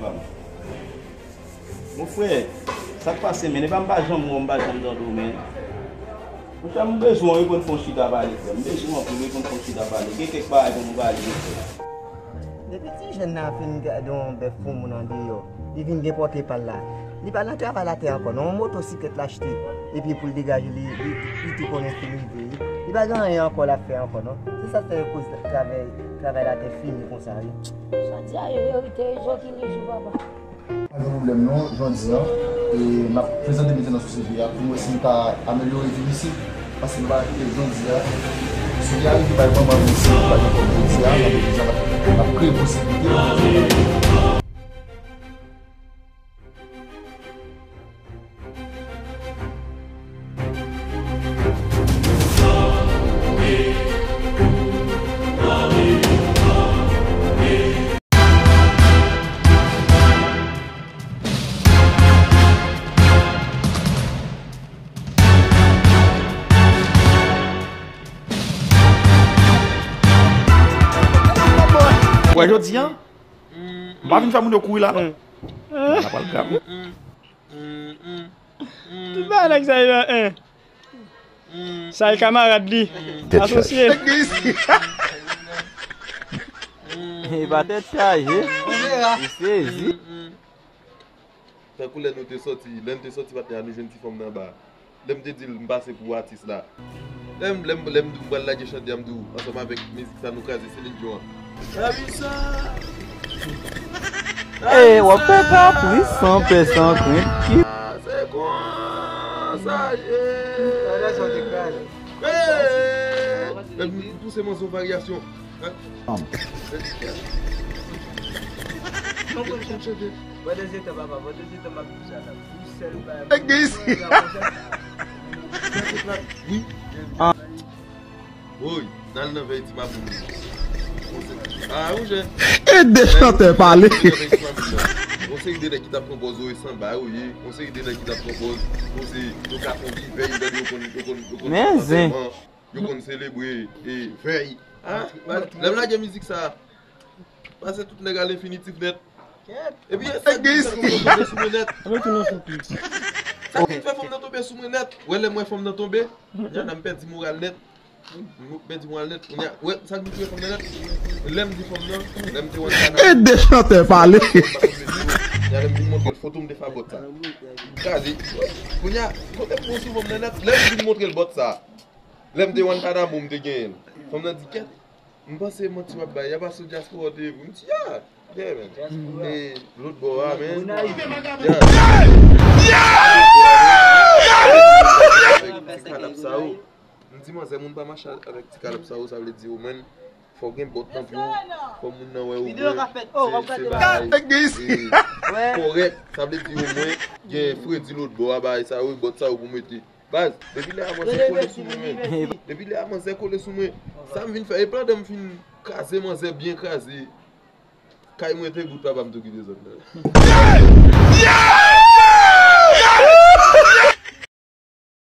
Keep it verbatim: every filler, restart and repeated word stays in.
Mon frè, sa k pase, men? Epa m pa janm wè w, m pa janm tande w, men. Monchè, m bezwen w wi pou n fè yon chita pale, frè. M bezwen w anpil wi pou n fè yon chita pale. Gen kèk bagay pou nou pale, wi, frè. Depi ti jèn nan fin gade yon bèf pou moun andeyò, li vin gen pòte pa l la. Li pa nan travay latè ankò, non. Yon motosiklèt l achte, epi pou l degaje, li, li, li tou konnen fin rive, wi. Li pa gen anyen ankò l ap fè ankò, non. Se sa k fè yo koz travay, travay latè fini konsa, wi. Jodi a, yo verite, yo ki li jou, papa. Pa gen pwoblèm non, jodi a, e, m ap prezante m nan sosyete a pou m wè si m ka amelyore vi isit, paske m pa kite jodi a, si li arive bay manman m isit, pa gen kòb jodi a, m ap, m ap, m ap kreye posiblite. Wè jodi a, m pa vin fè moun yo kouri la non. N ap pral grav wi. Tout bagay nèg sa yo an. Sa e kamarad li. Tèt chaje. Asosye. E pa tèt chaje. Li sezi. Tankou lè nou te sòti, lè n te sòti patnè a, nou jwenn ti fanm nan anba. Lè m te di l m pase pou atis la. Lè m, lè m, lè m di w m pral lage chante a, m di w ansanm avèk mizik sa nou kraze Celine Dion an. Sa vin sa. E w ap fè kapris san pè san krent. Se konsa ye. Lè m pouse manzè yon varyasyon. Hein? Mwen konn chante. Mwen de zetan, papa, mwen de zetan, m ap di sa la. Pou sèl bagay. Nèg de isi. Wi. Woy, n al nan vèy ti mamoun. Ah, ou jè. E de chantè pale. Yon seri de nèg ki t ap pran pòz yo e sanba yo ye. Yon seri de nèg ki t ap pran pòz yo se yo ka fon ti vèy, yo konn, yo konn, yo konn fè antèman, yo konn selebre e vèy. Ah, lè m lage mizik sa, pase tout nèg al enfinitif nèt. Epi sa k vin fè fanm nan tonbe sou mwen nèt. Sa k vin fè fanm nan tonbe sou mwen nèt. Wè lè m wè fanm nan tonbe, kounya m pèdi moral nèt. M pèdi moral nèt. Kounya, wè sa k vin touye fanm nan nèt. Lè m di fanm nan, lè m te wè sa nan. E de chantè pale. Kounya lè m vin montre l foto m te fè a bòt sa. Kraze. Kounya, kote m pran sou fanm nan nèt. Lè m vin montre l bòt sa. Lè m te wè Guantanamo m te genyen l. Fanm nan di kèt. M panse manti w ap bay, apa sou dyaspora w te ye vre. M di, ya, yeah, man. E lòt bò a, man. Ya. Avèk ti kalap sa yo. M di manzè, moun pa mache avèk ti kalap sa yo, sa vle di omwen fò w gen bòt nan pye w, fò moun nan wè omwen se, se bagay, e, kòrèk, sa vle di omwen gen fredi lòt bò a, bagay sa yo, bòt sa yo pou mete. Baz, depi lè a manzè kole sou mwen, men. Depi lè a manzè kole sou mwen. Sa m vin fè, e pandan m fin kraze manzè byen kraze, kay mwen te bout papa m tou kite zòn nan.